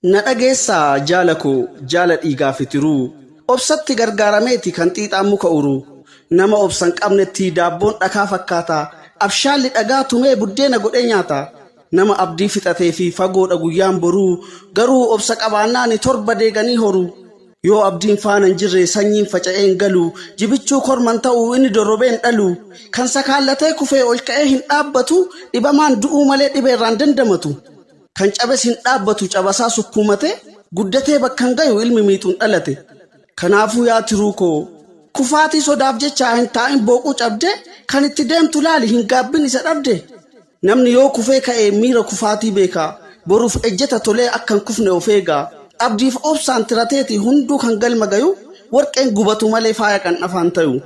Na dhageessaa jaala koo jaala dhiigaa fi tiruu. Obsatti gargaarameeti kan xiixaan muka uru. Nama obsa hin qabnetti daabboon dhakaa fakkaata. Abshaalli dhagaa tumee buddeena godhee nyaata. Nama abdii fixatee fi fagoodha guyyaan boruu. Garuu obsa qabaannaani torba deeganii horu. Yoo abdiin faana hin jirre sanyiin faca'ee hin galu. Jibichuu korman ta'u inni dorrobee hin dhalu. Kan sakaallatee kufee ol ka'ee hin dhaabbatu. Dhibamaan du'uu malee dhibeerraan dandamatu. Kan cabes hin dhaabbatu cabasaa sukkuumate. Guddatee bakka hin gayu ilmi miixuun dhalate. Kanaafuu yaa tiruu koo kufaatii sodaaf jecha hin taa'in booquu cabde kan itti deemtu laali hin gaabbin isa dhabde. Namni yoo kufee ka'e miira kufaatii beeka. Boruuf ejjeta tolee akka hin kufne of eega. Abdiif obsaan tirateeti hunduu kan galma gayu warqeen gubatu malee faaya kan afaan tayu.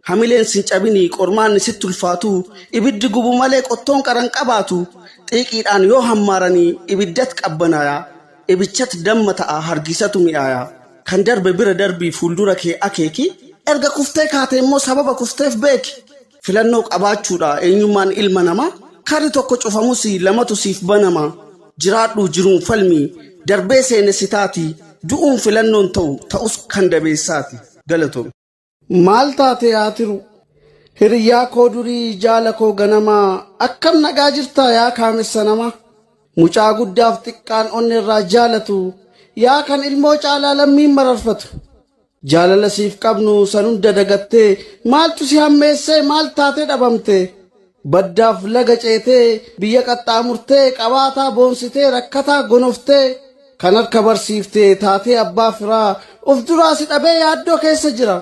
Hamileen sin cabini qormaanni sitti ulfaatu ibiddi gubu malee qottoon qaran qabaatu xiiqiidhaan yoo hammaaranii ibiddat qabbanaaya ibichat damma ta'a hargisatu mi'aaya. Kan darbe bira darbii fuuldura kee akeeki erga kuftee kaate immoo sababa kufteef beeki. Filannoo qabaachuudha eenyummaan ilma namaa karri tokko cufamus lamatu siif banama. Jiraadhu jiruun falmi darbee seenessitaati du'uun filannoon ta'u ta'us kan dabeessaati. Galatoom. Maal taate yaa tiru? Hiriyyaa koo durii jaala koo ganamaa akkam nagaa jirtaa yaa kaamessa namaa? Mucaa guddaaf xiqqaan onni irraa jaalatu yaa kan ilmoo caalaa lammiin mararfatu. Jaalala siif qabnu san hunda dagattee maaltu si hammeessee maal taatee dhabamte? Baddaaf laga ceetee biyya qaxxaamurtee qabaataa boonsitee rakkataa gonoftee kan harka barsiiftee taatee abbaa firaa of duraa si dhabee yaaddoo keessa jira.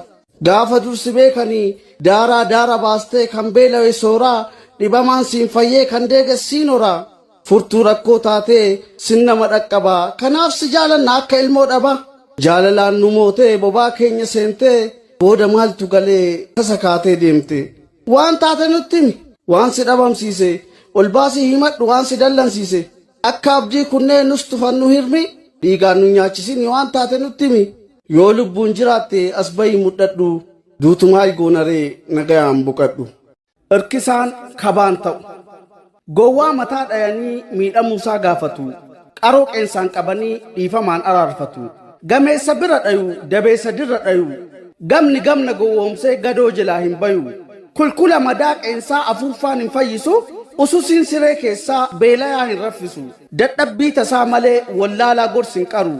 Gaafa dursi beekanii daaraa daara baastee kan beelawe sooraa dhibamaan siin fayyee kan deeges siin horaa. Furtuu rakkoo taatee sin nama dhaqqabaa kanaaf si jaalanna akka ilmoo dhabaa. Jaalalaan nu mootee bobaa keenya seentee booda maaltu galee tasa kaatee deemte. Waan taate nutti himi waan si dhabamsiise ol baasii himadhu waan si dallansiise akka abdii kunnee nus tufannu hirmi dhiigaan nu nyaachisin waan taate nutti himi yoo lubbuun jiraatte as bahii mudhadhu duutu maal goonaree nagayaan boqadhu. Irkisaan kabaan ta'u. Gowwaa mataa dhayanii miidhamuusaa gaafatu. Qaroo qeensaan qabanii dhiifamaan araarfatu. Gameessa bira dhayu dabeessa dirra dhayu. Gamni gamna gowwoomsee gadoo jalaa hin bayu. Kulkula madaa qeensaa afuuffaan hin fayyisu. Ususiin siree keessaa beelayaa hin raffisu. Dadhabbii tasaa malee wallaalaa gorsi hin qaru.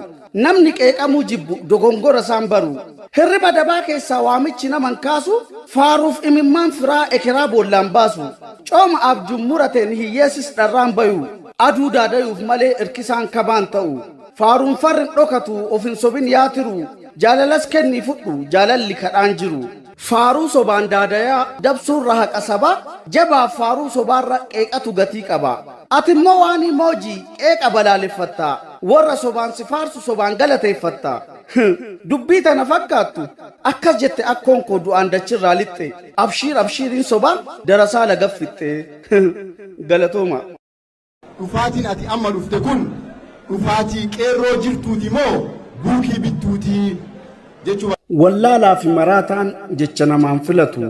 Namni qeeqamuu jibbu dogongora isaan baru. Hirriba dabaa keessaa waamichi nama hin kaasu. Faaruuf imimmaan firaa ekeraa boollaan baasu. Cooma abjuun murateen hiyyeessis dharraan bayu. Aduu daadayuuf malee irkisaan kabaan ta'u. Faaruun farri hin dhokatu of hin sobin yaa tiru. Jaalalas kennii fudhu jaalalli kadhaan jiru. Faaruu sobaan daadayaa dabsuurra haqa sabaa jabaaf faaruu sobaarra qeeqatu gatii qaba. Ati immoo waan emoji qeeqa balaaleffatta. Warra sobaan si faarsu sobaan galateeffatta. Dubbii tana fakkaattu akkas jette akkoon koo du'aan dachirraa lixxe. Abshiir abshiiriin sobaa darasaa lagaf fixxe. Galatooma. Dhufaatiin ati amma dhufte kun dhufaatii qeerroo jirtuuti moo buukii bittuutii jechuu Wallaalaa fi maraataan jecha namaan filatu,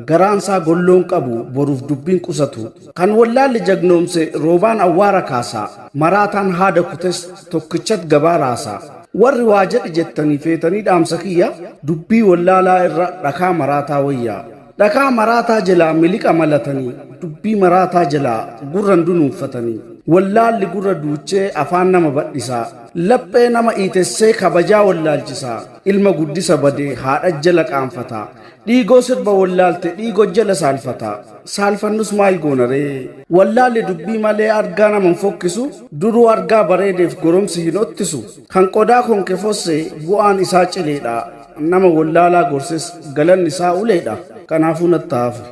garaansaa golloon qabu boruuf dubbiin qusatu. Kan wallaalli jagnoomse roobaan awwaara kaasa, maraataan haada kutes tokkichat gabaa raasa. Warri waa jedhi jettanii feetanii dhaamsa kiyya, dubbii wallaalaa irra dhakaa maraataa wayya. Dhakaa maraataa jalaa miliqa malatanii, dubbii maraataa jalaa gurran dunuunfatanii. Wallaalli gurra duuchee afaan nama badhisa. Laphee nama iitessee kabajaa wallaalchisa. Ilma guddisa bade haadha jala qaanfata. Dhiigoo sirba wallaalte dhiigoo jala saalfata. Saalfannus maal goona ree? Wallaalli dubbii malee argaa nama hin fokkisu. Duruu argaa bareedeef goromsi hin ottisu. Kan qodaa konke fosse bu'aan isaa cileedha. Nama wallaalaa gorses galanni isaa uleedha. Kanaafuu natti hafu.